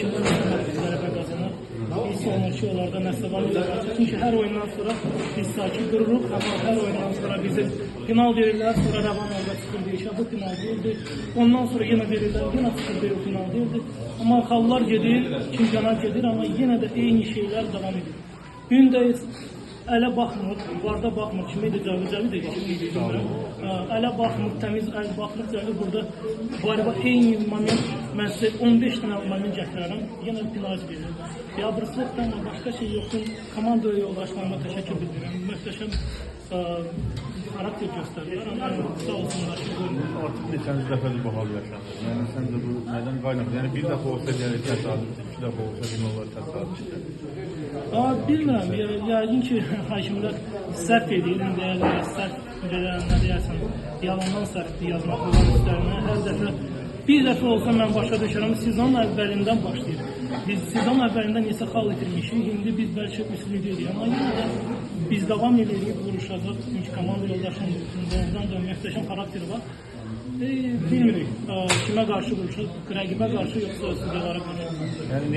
Hakimlər qələbə qazanır. Hiss olunur ki, onlarda nəsə var. Çünki hər oyundan sonra biz sakit dururuq, amma hər oyundan sonra bizi final verirlər, sonra Rəvan orada çıxır deyir ki, bu final deyildi. Ondan sonra yenə verirlər, yenə çıxır deyir, o final deyildi. Amma xallar gedir, çempionat gedir, amma yenə də eyni şeylər davam edir. Gün də heç ələ baxmır, varda baxmır, kimə də Cəvi də kim bilmirəm. Ələ baxmır, təmiz əl baxmır, Cəvi burada barba eyni moment, mən sizə 15 dənə moment gətirərəm, yenə penalti verir. Biabırçılıqdan başqa şey yoxdur. Komanda yoldaşlarıma təşəkkür bildirirəm. Möhtəşəm xarakter göstərirlər, amma sağ olsunlar ki, Artıq neçənci dəfədir bu hal yaşanır? Yəni səncə bu nədən qaynaqlanır? Yəni bir dəfə olsa deyərik təsadüfdür, iki dəfə olsa demək olar təsadüfdür. Bilmirəm, yəqin ki, hakimlər səhv edir, deyərlər, səhv, belə, nə deyərsən, yalandan səhv yazmaq olar üstlərinə. Hər dəfə, bir dəfə olsa mən başa düşərəm, sezon əvvəlindən başlayır. Biz sezon əvvəlində neçə xal itirmişik, indi biz bəlkə üstünlük deyilik, amma yenə də biz davam edirik, vuruşacaq, çünki komanda yoldaşım doğrudan da möhtəşəm xarakteri var. Bilmirik, kimə qarşı vuruşaq, rəqibə qarşı yoxsa sudyalara qarşı. Yəni